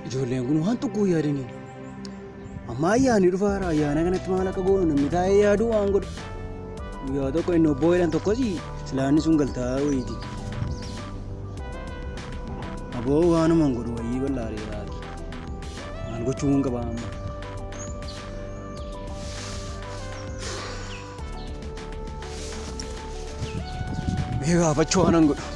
Ijoolleen kun waan tokko hin yaadanii. Amma ayyaanni dhufaara ayyaana kanatti maal akka goonu namni taa'ee yaaduu waan godhu. Guyyaa tokko inni obboo jedhan tokkos silaanni sun galtaa wayiiti. Aboo waanuma hin godhu wayii wallaalee maal gochuu hin qaba amma. Mee gaafachuu waan hin godhu.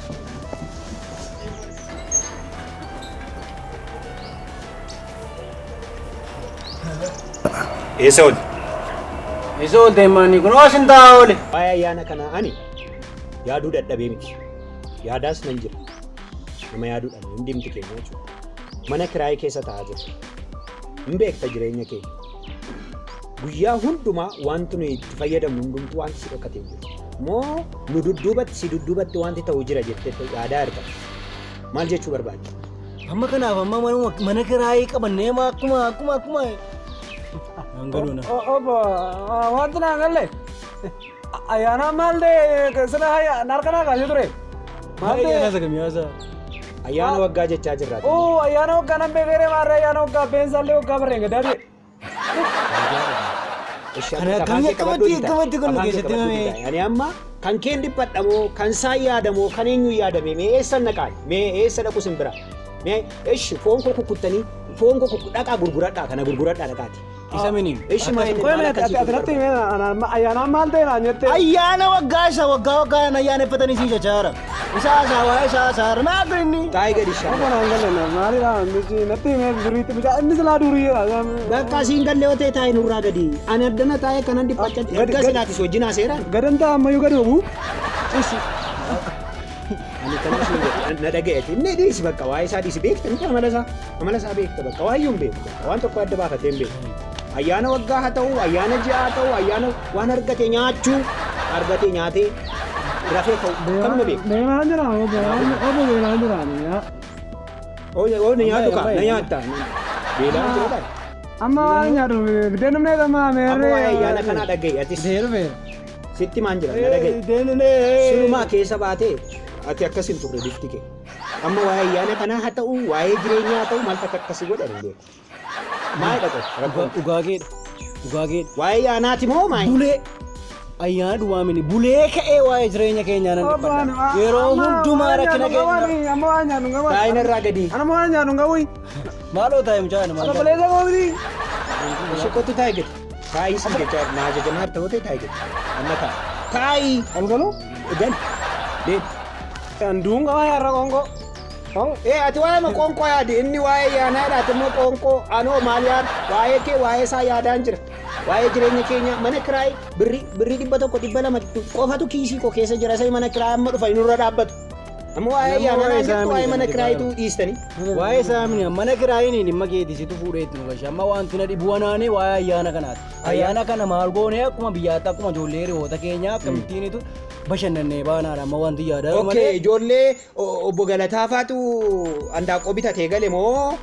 Eessa oolte? Eessa oolte maani kun asin taa'aa oole. Waa'ee ayyaana kanaa ani yaaduu dadhabee miti. Yaadaas nan jira. Nama yaaduudhaan hundimti keenya jechuudha. Mana kiraayii keessa taa'aa jirra. Hin beekta jireenya keenya. Guyyaa hundumaa wanti nuyi itti fayyadamnu hundumtuu wanti si dhokate hin jiru. Moo nu dudduubatti si dudduubatti wanti ta'u jira jettee yaadaa jirta. Maal jechuu barbaadde? Amma kanaaf amma manuma mana kiraayii qabannee ma akkuma akkuma akkuma. Hangaluu na. Obbo wanti naan galle ayyaana maal ta'e sila harka naa kaasee ture. Maal Ayyaana ta'e? isa kamii haasaa? Ayyaana waggaa jechaa jirra. Oo ayyaana waggaa nan beekeree maarree ayyaana waggaa beensaallee waggaa barreen gadaa ture. Kana akkamii akkamatti akkamatti kun nu keessatti himame? Ani amma kan keen dhiphadhamoo kan isaan yaadamoo kan eenyu yaadame mee eessa naqaan mee eessa dhaqu sin bira mee ishi foon koo kukkuttanii foon koo dhaqaa gurguradhaa kana gurguradhaa dhaqaati. Isa mini. Ishi maal Qoy mee ati ati natti himee ayyaana maal ta'e naan jette. Ayyaana waggaa isa waggaa waggaan ayyaaneffatanii siin jechaara. Isa haasaa waa'ee isaa haasaa maal inni? Taa'ee gadi shaa. Obbo naan galle maalidha natti himee duriitti bita inni silaa duriidha. Bakka asiin galle yoo ta'e taa'ee nurraa gadi. Ani addana taa'ee kanan dhiphachaa erga silaatis wajjin haaseeraan. Gadantaa ammayyuu gadi obu. Ishi. Ani kanan siin jedhu na dhaga'eeti. Inni dhiisi bakka waa'ee isaa dhiisi beekta miti amala isaa. Amala isaa beekta bakka waayyuu hin beeku bakka waan tokko adda baafatee hin beeku. Ayyaana waggaa haa ta'u, ayyaana ji'a haa ta'u, ayyaana waan argate nyaachuu, argate nyaatee rafee ka'u kanuma beeku. Beelaan jira obbo obbo beelaan jira. Oo na nyaatu kaa na nyaatta. Beelaan jira taa'e. Amma waan nyaatu biddeen dhumnee amma Amma meerree. waa'ee ayyaana kanaa dhaga'i atis Deerufe. sitti maan jira na dhaga'i. Silumaa keessa baatee ati akkas hin turre bifti kee. Amma waa'ee ayyaana kanaa haa ta'u, waa'ee jireenyaa haa ta'u, maal takka akkasii godhan hin beeku. Maal dhaqo rakkoon? Dhugaa keedha. Dhugaa keedha. Waa'ee ayyaanaati moo maal? Bulee. Ayyaana duwwaa mini bulee ka'ee waa'ee jireenya keenyaa nan dhiphadha. Yeroo hundumaa rakkina keenya. Amma waan nyaannu qabu. Taa'ina irraa gadi. Amma waan nyaannu qabu. Maaloo taa'e mucaa nama. Ana baleessa qoomni. Ishee kottu taa'e gadi. Taa'ii si jecha na ajajamaa ta'uu ta'e taa'e gadi. Amma taa'i. Taa'i. Ol galuu. Gal. Deem. Anduun qaba yaarra qoonqoo. Ee ati waa'ee ma qoonqoo yaadi inni waa'ee ayyaanaa jedhaati immoo qoonqoo anoo maal yaad waa'ee kee waa'ee isaa yaadaan jira. Waa'ee jireenya keenya mana kiraayii birrii birrii 100 200 qofatu kiisii koo keessa jira isa mana kiraayii amma dhufa inni nurra dhaabbatu. Amma waa'ee ayyaanaa naan jettu waa'ee mana kiraayiitu dhiistanii. Waa'ee isaa mini mana kiraayiin dhimma keeti situ fuudhee itti nu gashe amma wanti na dhibu wanaane waa'ee ayyaana kanaati. Ayyaana kana maal goone akkuma biyyaatti akkuma ijoollee hiriyoota keenyaa akkamittiinitu bashannannee baanaadha amma wanti yaadaa jiru Okay, malee. ijoollee obbo Galataa faatu handaaqqoo bitatee gale moo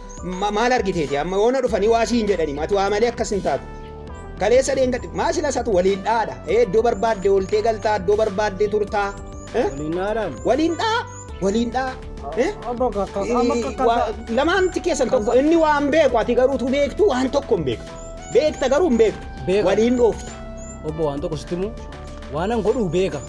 maal argiteeti? Amma yoona dhufanii waa siin jedhani ati waa malee akkas hin taatu. Kaleessa dheengadhe maa sila isaatu waliin dhaadha. Iddoo barbaadde ooltee galtaa, iddoo barbaadde turtaa. Waliin dhaadhaan. Waliin dhaa, waliin dhaa. Lamaanti keessan tokko inni waan beeku ati garuu tu beektu waan tokko hin beektu. Beekta garuu hin beektu. Beeka. Waliin dhoofta. Obbo waan tokko sitti himu waanan godhu beeka.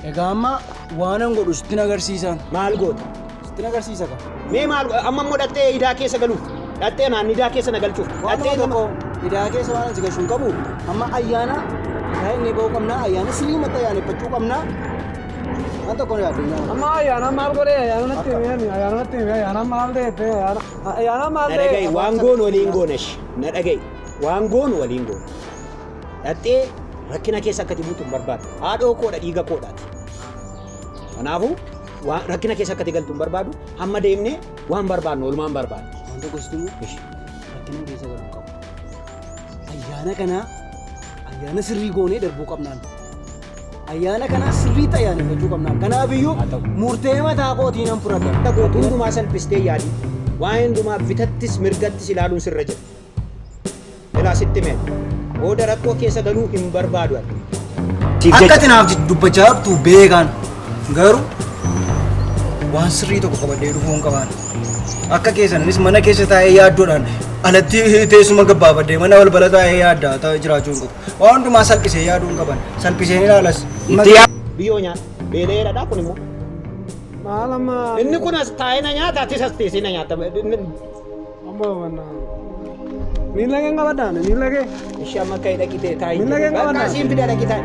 Egaa amma waanan godhu sitti agarsiisaan. Maal goota? Sitti agarsiisa ka. Mee maal amma immoo dhattee idaa keessa galuuf? Dhattee naan idaa keessa na galchuuf? Waan Dhattee tokko idaa keessa waan asi gashuun qabu amma ayyaana inni ba'uu qabna ayyaana sirriimatti ayyaaneffachuu qabna. Waan tokko yaaddu. Amma ayyaana maal godhee ayyaana natti himee ayyaana natti himee ayyaana maal ta'e ayyaana maal Na ta'e. dhaga'i waan goonu waliin goona ishee. Na dhaga'i waan goonu waliin goona. Dhattee rakkina keessa akka buutu hin barbaadu. Haadhoo koodha dhiiga koodhaati. Kanaafuu rakkina keessa akka galtu hin barbaadu. Hamma deemnee waan barbaadnu oolmaan barbaadnu. Waan tokko sitti himu rakkina keessa galuu qabu. Ayyaana kana ayyaana sirrii goonee darbuu qabnaan. Ayyaana kana sirriitti ayyaaneffachuu qabnaan. Kanaafiyyuu murtee mataa kootii nan fudhadha. Gootu hundumaa salphistee yaadi. Waan hundumaa bitattis mirgattis ilaaluun sirra jira. Ilaa sitti mee. Booda rakkoo keessa galuu hin barbaadu ati. Akka ati naaf dubbachaa jirtu beekaan garuu waan sirrii tokko qabadhee dhufuu hin qabaan. Akka keessanis mana keessa taa'ee yaaddoodhaan alatti teessuma gabbaafadhee mana balbala taa'ee yaaddaa taa'ee jiraachuu hin qabu. Waan hundumaa salphisee yaaduu hin qaban. Salphiseen ilaalas. Itti yaa biyyoo nyaata. Beela'eeradha kun immoo. Maal amma Inni kun as taa'ee na nyaata atis as teessee na nyaata. Amma wanna miila kee qabadhaan miila kee. Ishee amma akka dhaqitee taa'ee. Miila kee qabadhaa. Bakka asiin fida dhaqi taa'e.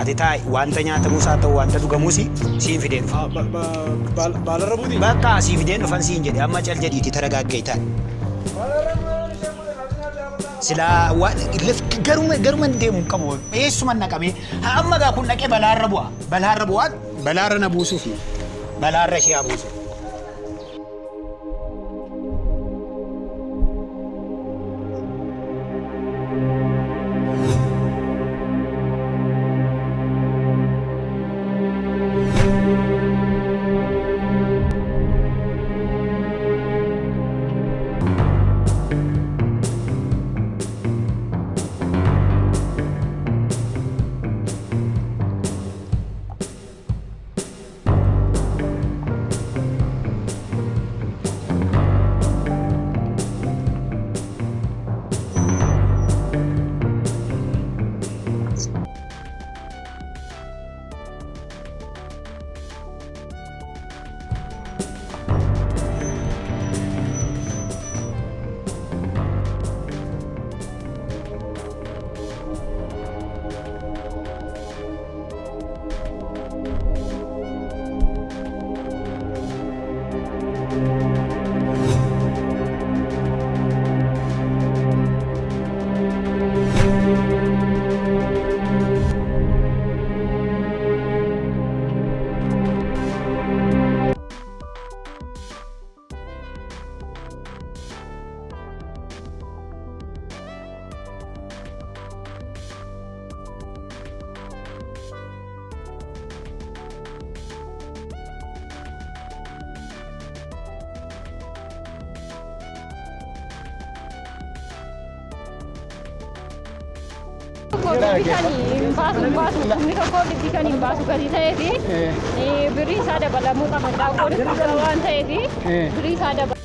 Ati taa'i wanta nyaatamus haa ta'u wanta dhugamus siin fideen dhufa. Baalarra buuti. Bakka asii fideen dhufan siin jedhe amma cal jedhiitii taragaagga'i taa'i. Silaa waan lafti garuma garuma hin deemu hin qabu eessuma naqamee haa amma gaa kun dhaqee balaarra bu'a balaarra bu'a balaarra na buusuuf balaarra ishee haa buusu. Bishaan baasu baasu humni tokko bishaan hin baasu gadi ta'ee fi birrii isaa dabalamuu qaba. Daakkoon guddaa waan ta'eef birrii isaa dabalamuu.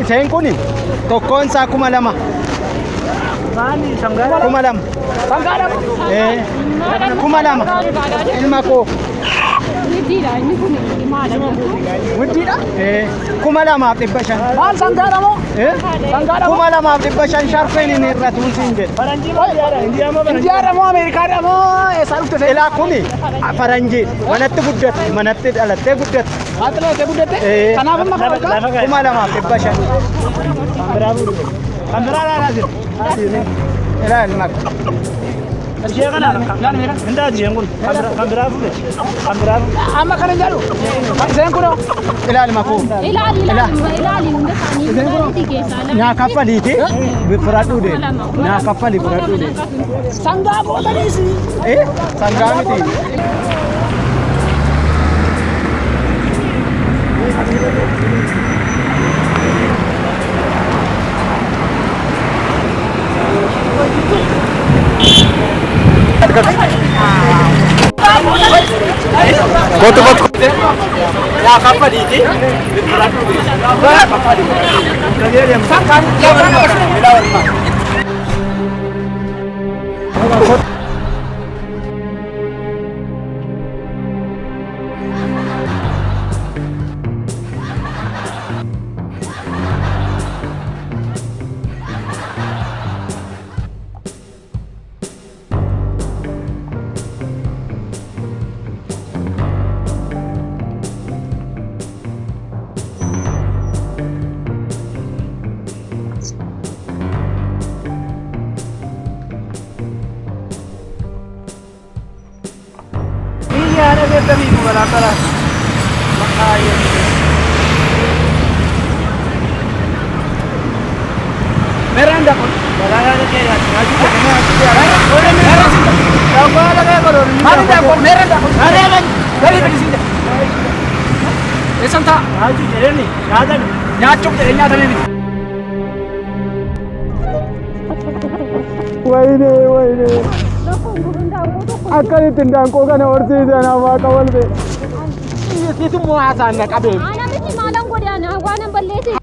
Isheen kun tokkoon isaa 2000. 2000. 2000. Ilma koo. Guddiidha inni kun maadha jettu. Guddiidha? 2500. Maal sangaadha moo? Sangaadha moo? 2500 sharpeen inni irra tuun siin jedhe. Indiyaadha moo Ameerikaadha moo eessaa dhufte ta'e? Ilaa kuni faranjii manatti guddatte manatti dhalattee guddatte. Maatti dhalattee guddatte? Kanaaf amma kana olkaa? 2500. Kan biraa ilaalaa jiru. Ilaa ilma koo. Ishee kana ilaali meeqa? Hindaa isheen kun kan biraa fuudhe. Kan biraa fuudhe. Amma kana jedhu. Isheen kunoo. Ilaa ilma koo. Ilaali ilaali ilaali hunda isaanii ilaaliiti keessaa lama. Naa kaffaliiti fudhadhuu deemi. Naa kaffali fudhadhuu deemi. Sangaa gootaniis. Sangaa miti. Kootu kootu. Naa kaffaliiti fudhadhuu deemi. Naa kaffali. Ilaa ilma. Meeraan kun. Maali daakon meeraan daakon. Gadi fedhisiin jedha. Eessan ta'a? Nyaachuuf jedhee nyaatamee miti. Wayne wayne. Akkamitti daanqoo kana horsiisan waaqa wal bee. Situ haasaan na qabee. Ana miti maalan godhe ana waan hin balleesse.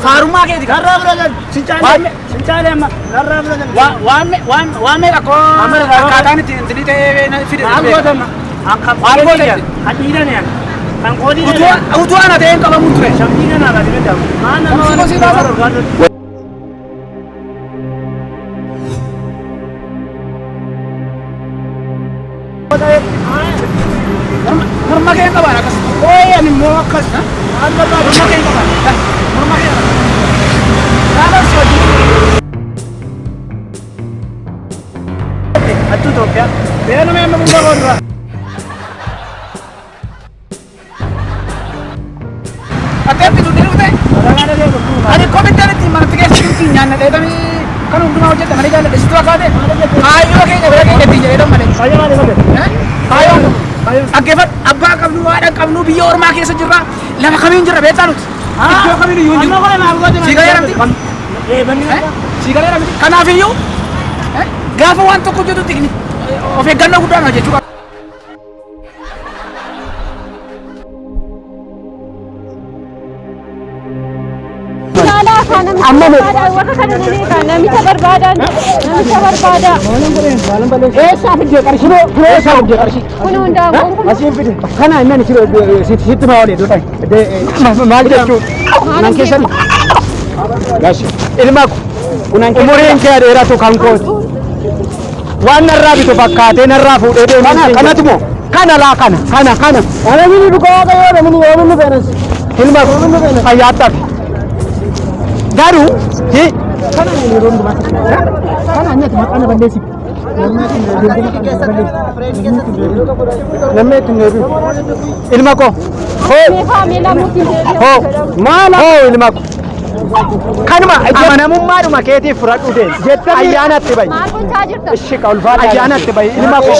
Faarummaa keeti. Waan meeqa koo akkaataan itti intinii ta'ee fide. Utuu ana ta'een qabamuun ture. Shamsii baasa. Morma kee qabaan akkas. Ooyi ani immoo akkas. Morma kee qabaan. Morma kee qabaan. Gaafa si hojii. Attu Itoophiyaa. Beela nama amma gubbaa godhuraa. Atteetti duddee dhufte. Ani komitteen ittiin manatti keessa ittiin nyaanna dheetamii kan hundumaa hojjedha malee jaalladhe situ fakkaate. Kaayyoo keenya bira keenya ittiin jedhee malee. Kaayyoo dhaggeeffadhu abbaa qabnu haadha qabnu biyya ormaa keessa jirra lafa kamiin jirra beektaa nuti. Iddoo kamiin iyyuu hin jiru. Sii galeera miti. Sii galeera miti. Kanaaf iyyuu gaafa waan tokko hojjetu of eeggannoo guddaan hojjechuu qaba. Warra kana ni beekaa namicha barbaadan namicha barbaada. Eessaa fidde qarshii moo eessaa fidde qarshii? Kun hundaa'uun kun Asiin fide. Kana inni sitti maa olee dhodhan. Maal jechuudha? Kunan keessan. Gashi. Ilma umuriin kee dheeratu kan kooti. Waan narraa bitu fakkaatee narraa fuudhee deemee. Kana kanatu moo? Kana laa kana kana kana. Ana mini dhugaa waaqayyoo namni yoominni feenas. Ilma fayyaatti. Garuu kana inni yeroo hundumaa kana inni ati maqaa na balleessi. Namni ittiin deebi'u. Ilma koo. Hoo. Hoo. Maal hoo ilma koo. Kanuma amanamummaadhuma keetiif fudhadhu deemi. Ayyaanatti bahi. Maal gochaa jirta? Ishi ulfaata ayyaanatti bahi. Ilma koo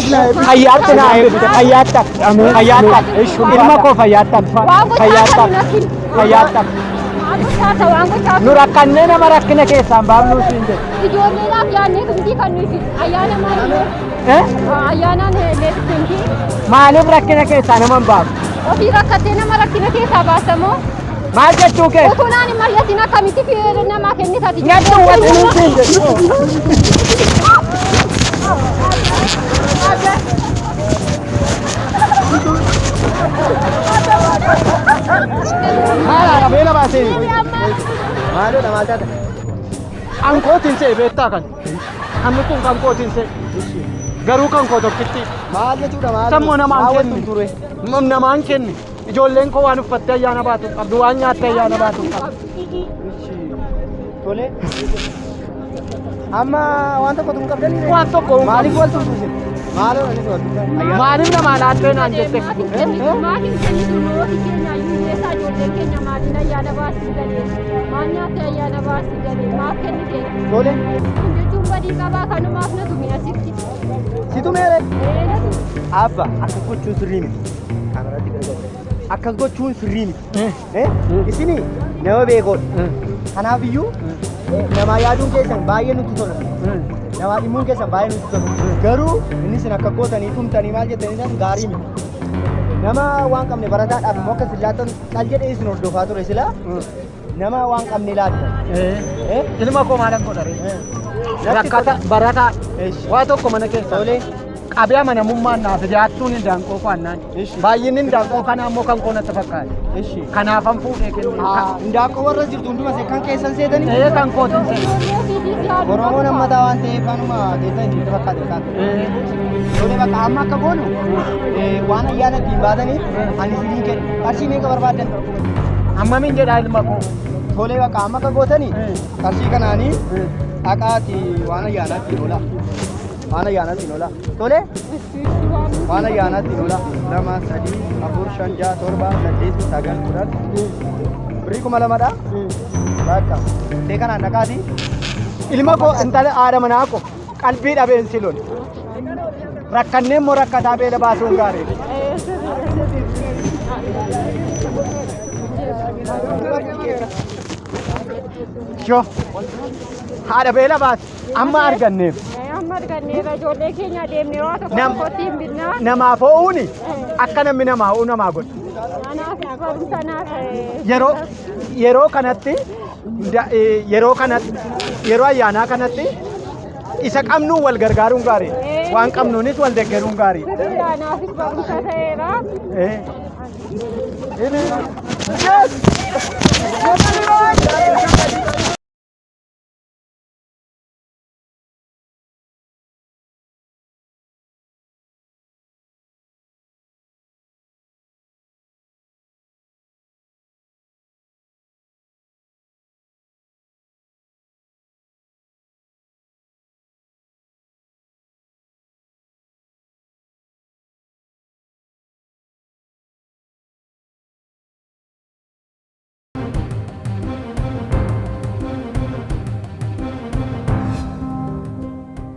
fayyaatti naa eebbite fayyaatti fayyaatti ilma koo fayyaatti Waan gochaa fayyaatti jiru natti. fayyaatti. Maal gochaa jirta? Waan gochaa Nu rakkannee nama rakkina keessaan baafnuu siin jedhe. Ijoolleedhaaf yaadnee tumtii kan nuyi ayyaana maaliif ayyaanaan leettumtii Maaliif rakkina keessaa nama hin baafnu? ofii rakkattee nama rakkina keessaa baasamoo Maal jechuu kee? utuu naan hin mari'atin akkamitti namaa kennitati? Nyaadhu wanti nuti siin jedhu. Maal beela baasee? Maalidha maal taate? Kan kootiin se'e beektaa kan? Hammi kun kan kootiin se'e. Garuu kan koo tokkitti. Maal jechuudha maal? Sammoo namaan kenni. Namaan kenni. Ijoolleen koo waan uffattee ayyaana baatu qabdu waan nyaattee ayyaana baatu qabdu. Tole. Amma waan tokko tun qabdanii? Waan tokko Maaliif wal tumtu isin? Maaloo ani to'atu. Maaliif namaa laattee naan jette? Maaf hin kennitu maaf hin kennitu nuti keenya iyyuu hiyyeessaa ijoolleen keenya maaliin ayyaana baasii galee maal nyaattee ayyaana baasii galee maaf kennite Tole. kun jechuun badii qabaa kanumaaf na tumi asitti. Situ meere. Ee na tumi. Abba akkas gochuun sirrii miti. Kaameraatti garagalee. Akkas gochuun sirrii miti. Isini nama beekoodha. Kanaaf iyyuu namaa yaaduun keessan baay'ee nutti tola. Namaa dhimmuun keessan baay'ee nutti tola. Garuu inni isin akka gootanii tumtanii maal jettanii san gaarii miti. Nama waan qabne barataadhaaf immoo akkas laattan cal jedhee isin hordofaa ture sila nama waan qabne laattan. Ilma koo maalan godha ree? Rakkata barataa waa tokko mana keessa. Tolee. Qabee amanamummaan naaf jaattuun hindaanqoo koo annaan. Baay'inni hindaanqoo kanaa immoo kan koo natti fakkaate. Kanaafan fuudhee kenne. Hindaanqoo warra jirtu hunduma kan keessan seetanii? Ee kan kootin seete. Ijoollee ofiitiif yaadu. Oromoon ammataa waan ta'eef kanuma keessan itti fakkaate taate. Tolee bakka amma akka goonu waan ayyaana ittiin baataniif ani isinii kenna. Qarshii meeqa barbaaddan? Hammamiin jedhaa ilma koo? Tolee bakka amma akka gootanii qarshii kanaanii dhaqaati waan ayyaanaatti oola. Waan ayyaanaatti oola. Tolee waan ayyaanaatti oola. 2, 3, 4, 5, 6, 7, 8, 9, 10. Birrii 2000dha. Bakka. See kanaan dhaqaati. Ilma koo intala haadha manaa koo qalbii dhabeen si lole. Rakkannee immoo rakkataa beela baasuun gaarii. Shoo haadha beela baase amma arganneef. Amma arganneerra ijoollee keenya deemnee waa tokko tokkotti hin binnaa. Namaaf ho'uuni akka namni namaa ho'u namaa godha. Anaaf barumsa naaf. Yeroo kanatti yeroo kanatti yeroo ayyaanaa kanatti isa qabnuun wal gargaaruun gaarii. Waan qabnuunis wal deeggaruun gaarii. Anaafis barumsa ta'eera. Yes!